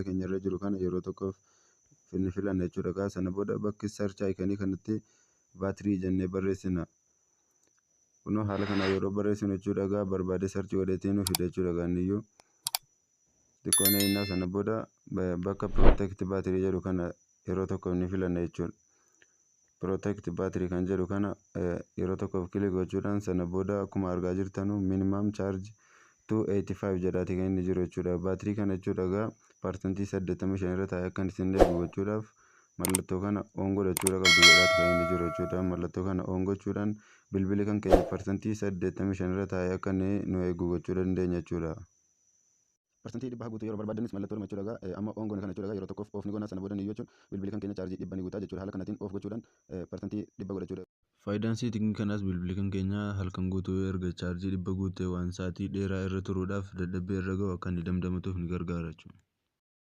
Keenya irra jiru kana yeroo tokkoof ni filanna jechuudha. Sana booda bakki search iconii kanatti "battery" jennee barreessina. Kunoo haala kanaan yeroo barreessinu jechuudha egaa barbaadee search godheetii nu fida jechuudha inniyyuu. Xiqqoo eegnaa, sana booda bakka "protect battery" jedhu kana yeroo tokkoof ni filanna jechuudha. "Protect battery" kan jedhu kana yeroo tokkoof click gochuudhaan, sana booda akkuma argaa jirtanu "minimum charge to 85" jedhaati kan inni jiru jechuudha. Baatirii kana jechuudha egaa 85% irra taa'ee akka isin eegu gochuudhaaf mallattoo kana on godhachuudha qabdu jedhaati kan inni jiru jechuudha. Mallattoo kana on gochuudhaan bilbilli kan keenya 85% irra taa'ee akka inni nu eegu gochuu dandeenya jechuudha. 100% guutuu yeroo barbaadanis mallattoo jechuudha egaa amma on goone kana jechuudha, yeroo tokkoof off ni goona. Sana booda ni jechuun bilbilli kan keenya chaarjii 100 ni guutaa jechuudha. Haala kanaatiin off gochuudhaan 100% godhachuudha. Faayidaan settingii kanaas bilbilli kan keenya halkan guutuu erga chaarjii 100 guutee waan sa'aatii dheeraa irra turuudhaaf dadhabbii irra gahu akka inni damdamatuuf ni gargaara jechuudha.